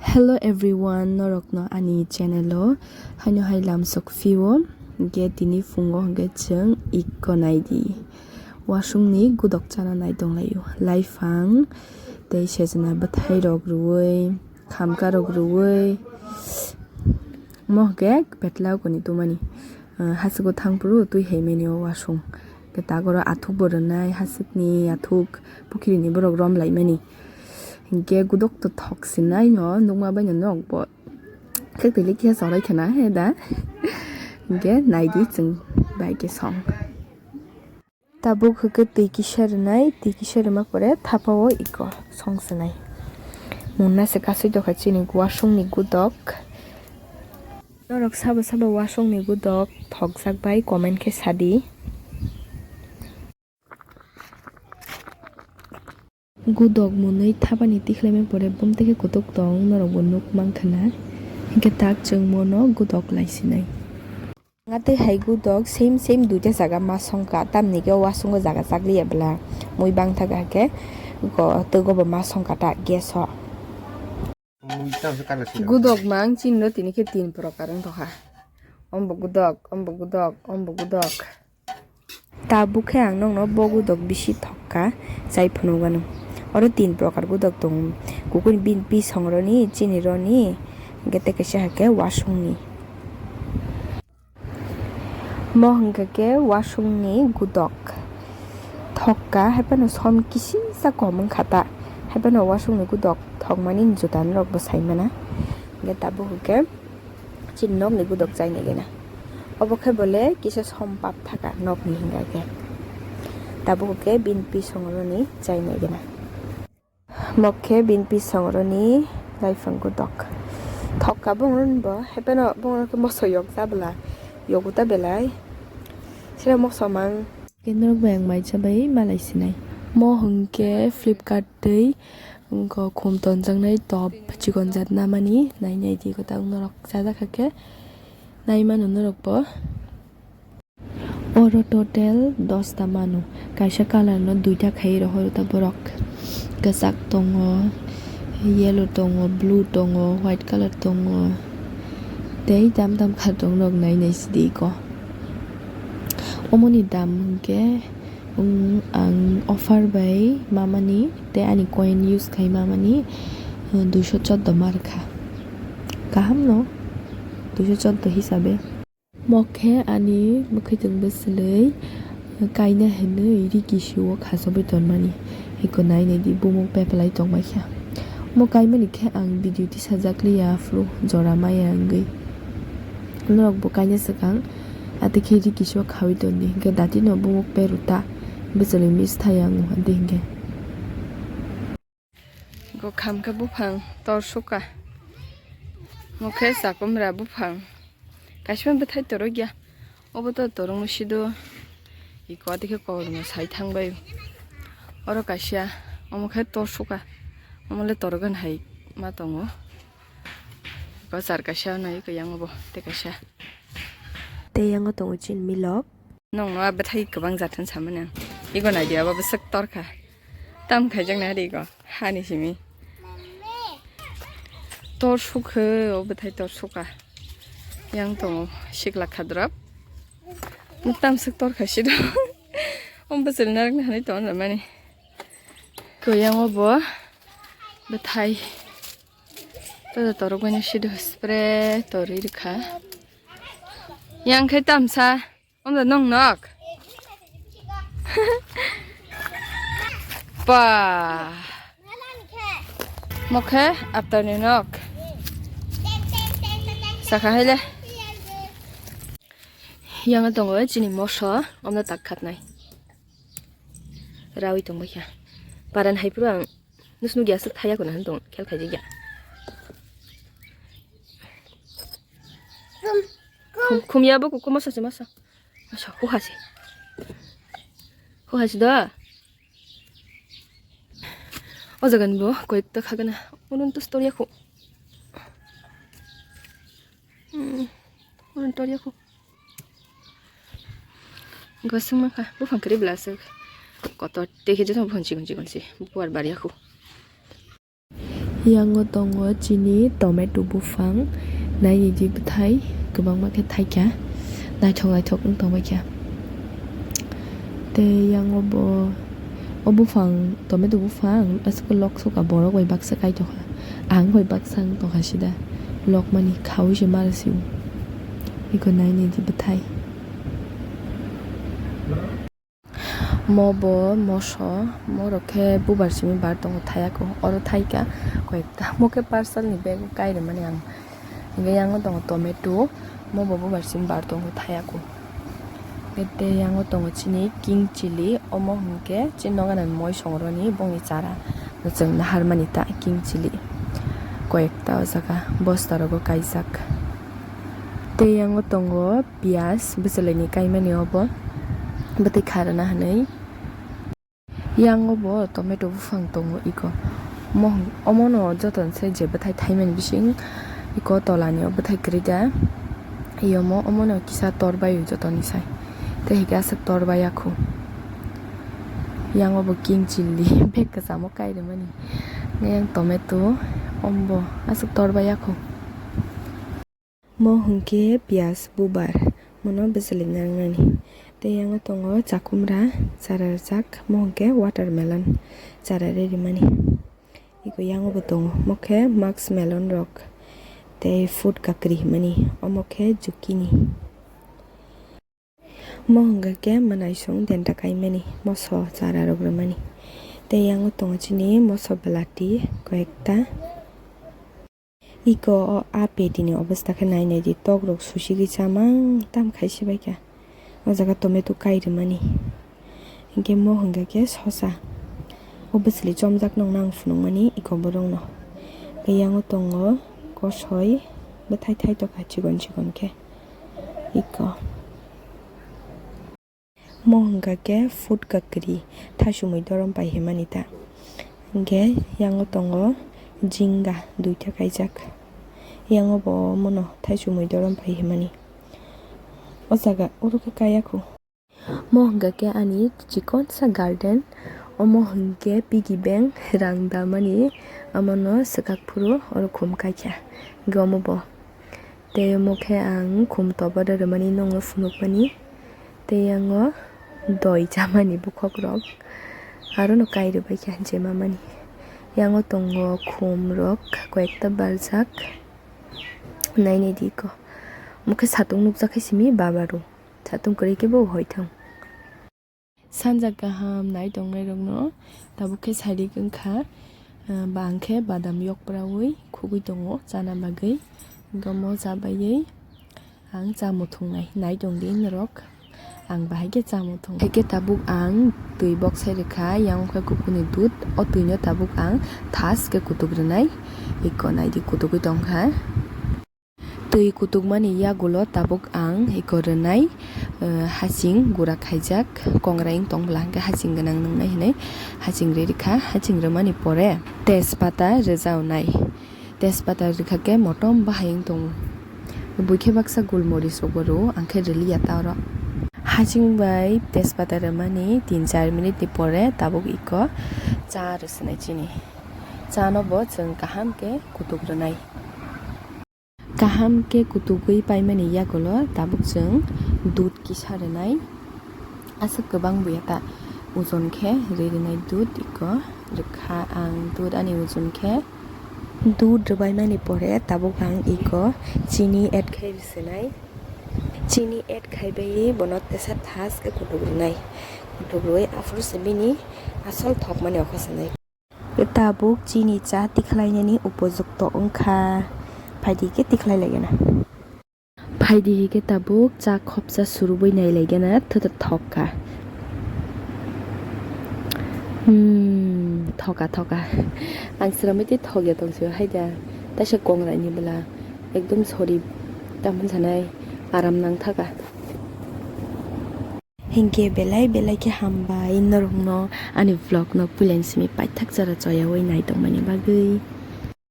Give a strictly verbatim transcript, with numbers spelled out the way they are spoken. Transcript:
Hello everyone, norokno ani channel o haino hai lamsok phio, hwnkhe tini phungo hwnkhe chwng ikko naidi. Wasungni gudok chana nai tonglaio. Laifang tei sejna bwthairok rwui, khamkarok rwui, omo hwnkhe petla koni tumani. Ah, hasiko thangphuru twi haimani o wasung. Hwnkhe tagoro athukbo rwnai, hasukni athuk, pukhirini borok rom laimani. Hwnkhe gudok to thok sinai no nukma bai no nok bo. Khe twi le kisa sorai khena he da. Hwnkhe naidi chwng bai khe song. Tabuk hwnkhe twi kisa rwnai, twi kisa rwma pore thapa o iko song sinai. Monna se kasui tokha chini wasungni gudok. Norok sabo sabo wasungni gudok thokjak bai comment khe sadi. Gudok mwnwi thapani tikhlaimani pore bumtwi khe kutuk tong, norokbo nuk mankha na. Hinkhe tak chwng mono gudok lai sinai. Nga tei hai gudok same same duita jaga ma songkha, tamni khe o wasungo jaga chakliya bwla. Mui bangtha kha khe go-, twgo bo ma songkha ta gas o. Gudok mang chini no tini khe tin prokar wng tongkha. Ombo gudok, ombo gudok, ombo gudok. Tabuk khe ang nokno bo gudok bisi thokka chai phunukgano. Oro tin prokar gudok tongo. Kukuni bini pisong roni, chini roni, hwnkhe tei kaisa hakhe wasungni. Mo hwnkha khe wasungni gudok. Thokka, haiphano som kisisa kom wngkha ta. Haiphano wasungni gudok thokmani juda norok bo saimana. Hwnkhe tabuk hwnkhe chini nokni gudok chainai gena. Obo khe bole kisa som pap thaka nokni hwnkha khe. Tabuk hwnkhe bini pisong roni chainai gena. Mokhe bini pisong roni laifang gudok. Thokka bongni bo, hepeno bongni khe moso yok jabla. Yogo ta belai. Sira moso mang. Norok bai ang maisa bai malai sinai. Mo hwnkhe Flipkart tei wngkha khum tonjaknai top chikon jat namani. Nai nai di kwtal norok chajak kha khe. Nai mano norok bo. Oro total dosta mano. Kaisa colour no duita khai rohor ta borok. Kwchak tongo, yellow tongo, blue tongo, white colour tongo. Tei dam dam kha tong rok nai nai sidi ko. Omoni dam hwnkhe, um, ang offer bai mamani tei ani coin use khai mamani, uh, duiso choddo ma rwkha. Kaham no, duiso choddo hisabe. Mokhe ani mwkhwtwng bwswlwi kaina hinwi rikisio khasogwi tonmani. Eko nai nai di bumung pepalai tongbaikha. Mo kaimani khe ang video tisajak liya phuru jora maya wngwi. Norokbo kaina swkang atwkhe rikisio khawi tondi, hwnkhe datino bumung peru ta bwswlwi miss thaya wngo, hwnkhe. Go khamkhe buphang tor suka. Mokhe chakumra buphang. Kaisa bwthai torok ya. Obo to torok no sido. Iko adikhe kokrwma sai thangbai. Oro kaisa. Omo khe tor suka. Omo le torok gani hai ma tongo. Iko char kaisa nai iko yang obo. Tei kaisa. Tei yango tongo chini milok. Nokno a bwthai kwbang jat hwn samani ang. Ego naidi abo bwswk torkha. Tam khaijaknai ari ego hani simi. Tor sukhe o bwthai tor suka. Yang tongo sikla khadrop. Tam swk torkha sido. O bwswk narwkna hinwi tongmani. Ko yang obo bwthai. Todo torok bai sido spray torwi rwkha. Yang khe tamsa. Omo nong nok. Pa. Mokhe aptarni nok. Saka haile. Yang tongo chini moso, omo tak khatnai. Rawi tongbaikha. Paran hai pura ang nus nugya aswk thaya kuna han tong khel khaijak ya. Khum, khum ya bo kuku masa se masa. Masa, hu hasi. Hu hasi da. O jaga ni bo koyekta khagana. Unun tu story aku. Hmm, unun story aku. Gosong maka, buphang kiri blasuk. Kotor teke joto buphang chikon chikon si. Buar bari aku. Yango tongo chini tomato buphang, naini di bwthai kwbangma khe thaikha, naithok naithok wng tongbaikha. Tei yango bo o buphang, tomato buphang aswk lok sukha, borok bai baksa kaitokha, ang bai baksa wng tongkha sida, lokmani khaui se mara sio. Eko naini di bwthai. Mo bo moso, morok khe bubar simi bar tongo thayako, oro thaika koyekta. Mo khe parcel ni bag o kai rwmani ang. Hingke yango tongo tomato, mo bo bubar simi bar tongo thayako. Tei yango tongo chini king chili, omo hingke chini nogo nang moi songroni bongni chara. Chwng naharmani ta king chili. Koyekta o jaga bosta rogo kaijak. Tei yango tongo piyaj, bwchwlaini kaimani obo. Bwtwi kharana hinwi. Yango bo tomato buphang tongo iko. Mohon, omono jotono se je bwthai thaimani bising iko tolani o bwthai kwrwi da. Yomo omono kisa torbai o jotoni sai. Tei hwnkhe aswk torbai yakho. Yango bo king chili bag kwchamo kai rwmani. Yang tomato ombo aswk torbai yakho. Mo hwnkhe piyaj bubar, mono bwchwlwi narwknani. Tei yango tongo chakhumra chara rijak, mo hwnkhe watermelon chara rimani. Eko yango bo tongo, mo khe musk melon rok tei food kakri himani, omo khe zucchini. Mo hwnkha khe mwnaisong denta kaimani, moso chara rok rwmani. Tei yango tongo chini moso belati koyekta. Iko o a peti ni obostha khe nai nai di, tok rok susigwi chamang tam khai se bai kha. O jaga tomato kai rwmani. Hinkhe mo hwnkha khe sosa. O bwchwlwi chomjak nokno ang phunukmani iko borok no. Tei yango tongo kosoi bwthai thai tokha chikon chikon khe. Iko. Mo hwnkha khe food kakri, thaisumui dorom pai himani ta. Hinkhe yango tongo jinga duita kaijak. Yango bo mono thaisumui dorom pai himani. O jaga oro khe kaya khu. Mo hwnkha khe ani chikonsa garden. Omo hwnkhe piggy bank, rang damani, amono swkak phuru oro khum kaikha. Hinkhe omo bo. Tei omo khe ang khum toba da rwmani nokno phunukmani. Tei yango doi chamani bukhokrok arono kai rwbaikha je mamani. Yango tongo khumrok koyekta barjak. Nainai di iko. Omo khe satung nukjak khe simi babaru. Satung kwrwi khe bo hoithang. Sanja kaham nai tongnai rokno tabuk khe sairik wngkha, ah, ba ang khe badam yokpraui khugui tongo chana bagwi. Hinkhe omo chabaiwi ang cha muthungnai, nai tongdi norok, ang bahai khe cha muthung. Haikhe tabuk ang twi boksai rwkha, yang wngkha kuphurni dudh, o twino tabuk ang thas khe kutuk rwnai, iko naidi kutugwi tongkha. Twi kutukmani yagulo tabuk ang iko rwnai, eh, hasing gura khaijak, kongrai wng tong bwla hwnkhe hasing gwnang nwngnai hinwi hasing rwi rwkha. Hasing rwmani pore tejpata rwjaonai. Tejpata rwkha khe motom bahai wng tongo. Buikhe baksa gulmoris rokbo rwo, ang khe rwliya ta oro. Hasing bai tejpata rwmani tin char minute ni pore tabuk iko cha rwswnai chini. Cha no bo chwng kaham khe kutuk rwnai. Kaham khe kutugwi paimani yagulo tabuk chwng dudh kisa rwnai. Aswk kwbang buya ta ojon khe rwi rwnai dudh iko rwkha ang. Dudh ani ojon khe, dudh rwbaimani pore tabuk ang iko chini add khai rwswnai. Chini add khaibai bono tesa thas khe kutuk rwnai. Kutuk rwui aphuru se bini asol thokmani okho sanai. Tabuk chini cha tikhlainani upojukto wngkha. Phaidi khe tikhlai laigana. Phaidi khe tabuk cha khopsa surubui nai laigana, thotho thokka. Hmm, thoka, thoka. Ang srami tei thokya tongsi haida. Taisa kongrai ni bwla. Ekdom sorry. Tamon sanai. Aram nang thaka. Hinkhe belai belai khe hambai norokno ani vlog no puila ni simi paithak jora choyaui nai tongmani bagwi.